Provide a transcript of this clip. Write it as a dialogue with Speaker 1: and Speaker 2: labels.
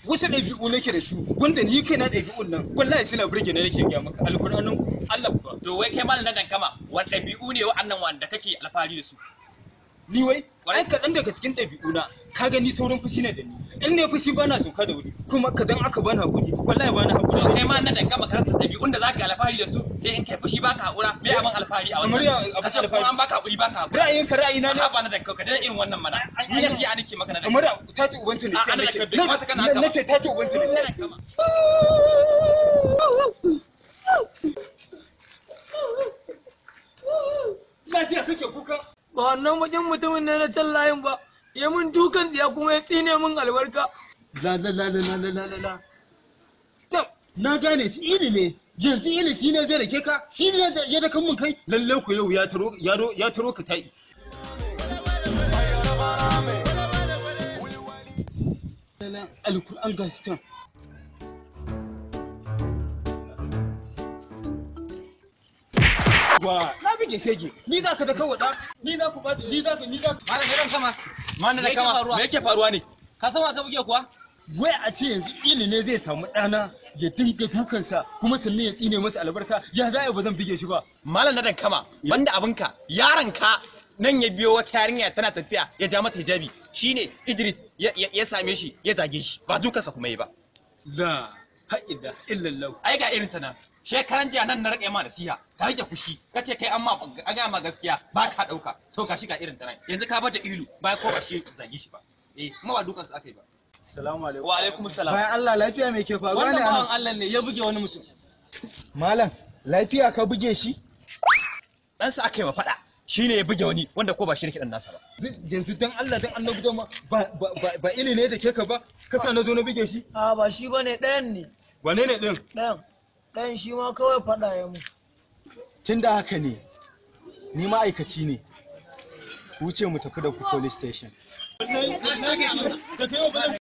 Speaker 1: Wasu ɗabi'u nake da su wanda ni kai na ɗabi'un nan wallahi suna burge ni, nake gaya maka alƙur'anin Allah kuwa.
Speaker 2: To wai kai malam na dankama, wani ɗabi'u ne wa'annan wanda kake alfahari da su?
Speaker 1: Ni wai ai kaɗan daga cikin ɗabi'una, ka gani saurin fushi ne da ni. In ne fushi ba na sauka da wuri, kuma kadan aka bani hakuri wallahi ba na hakuri.
Speaker 2: To kai ma na dankama, ka rasa ɗabi'un da zaka alfahari da su sai in kai fushi baka hakura. Me abin alfahari a
Speaker 1: Kamar
Speaker 2: wannan?
Speaker 1: ya abin
Speaker 2: Ka ce kuma
Speaker 1: alfahari?
Speaker 2: an baka hakuri baka hakura.
Speaker 1: Ra'ayin ka ra'ayina ne.
Speaker 2: Ha ba na dankama, ka daina irin wannan mana. Ni nasiha nake maka na
Speaker 1: Kamar
Speaker 2: dankama.
Speaker 1: ta ci ubanta ne.
Speaker 2: A,
Speaker 1: Sai
Speaker 2: ana
Speaker 1: nake
Speaker 2: da bai kamata kana haka ba.
Speaker 1: na ce ta ci ubanta ne.
Speaker 2: Na dankama.
Speaker 1: Lafiya kake kuka?
Speaker 3: Ba wannan bakin mutumin ne na can layin ba, ya mun dukan tsiya kuma ya tsine mun albarka.
Speaker 1: La la la la la la la la. Tam, na gane shi, ili ne. Yanzu ili shi ne zai rake ka, shi ne ya da mun kai. Lalle ku yau ya taro ya ya taro ka tai. La alquran ga shi can. Wa, na bige shege. Ni za ka da kawo da, ni za ku ba, ni za ka, ni za ka.
Speaker 2: Malam na dankama. Malam na dankama. Me yake faruwa ne? Ka san wa ka buge kuwa?
Speaker 1: Wai a ce yanzu ili ne zai samu ɗana ya dinga dukansa kuma sannan ya tsine masa albarka, ya za a yi ba zan bige shi ba?
Speaker 2: Malam na dankama, banda abinka, yaronka nan ya biyo wata yarinya tana tafiya ya ja mata hijabi, shine Idris ya same shi ya zage shi, ba dukansa kuma yi ba.
Speaker 1: La haƙida illallah.
Speaker 2: Ai ga irin ta nan. Shekaran jiya nan na rike ma nasiha, ka rike fushi, kace kai an ma an gaya ma gaskiya ba ka dauka. To ga shi ga irin ta nan. Yanzu ka bata ilu, ba ko ba shi zage shi ba. Eh, kuma ba dukansa aka yi ba.
Speaker 4: Salamu alaikum.
Speaker 2: Wa alaikum salam.
Speaker 4: Bayan Allah, lafiya me ke faruwa
Speaker 3: Wannan
Speaker 4: ne
Speaker 3: bawan
Speaker 4: anan?
Speaker 3: Allah ne ya buge wani mutum.
Speaker 4: Malam, lafiya ka buge shi?
Speaker 2: Ɗansa aka yi wa faɗa, shine ya buge wani wanda ko ba shi ne dan nasa ba.
Speaker 1: Yanzu dan Allah dan annabi dan ma ba ba ba- ba ili ne da ke ka ba kasa na zo na bige shi.
Speaker 3: A, ba shi bane, ɗayan ne.
Speaker 1: Wane ne din?
Speaker 3: Ɗayan, ɗayan shi ma kawai faɗa ya mu.
Speaker 4: Tun da haka ne, ni ma'aikaci ne. Wuce mu tafi da ku police station.
Speaker 1: Da kai ba.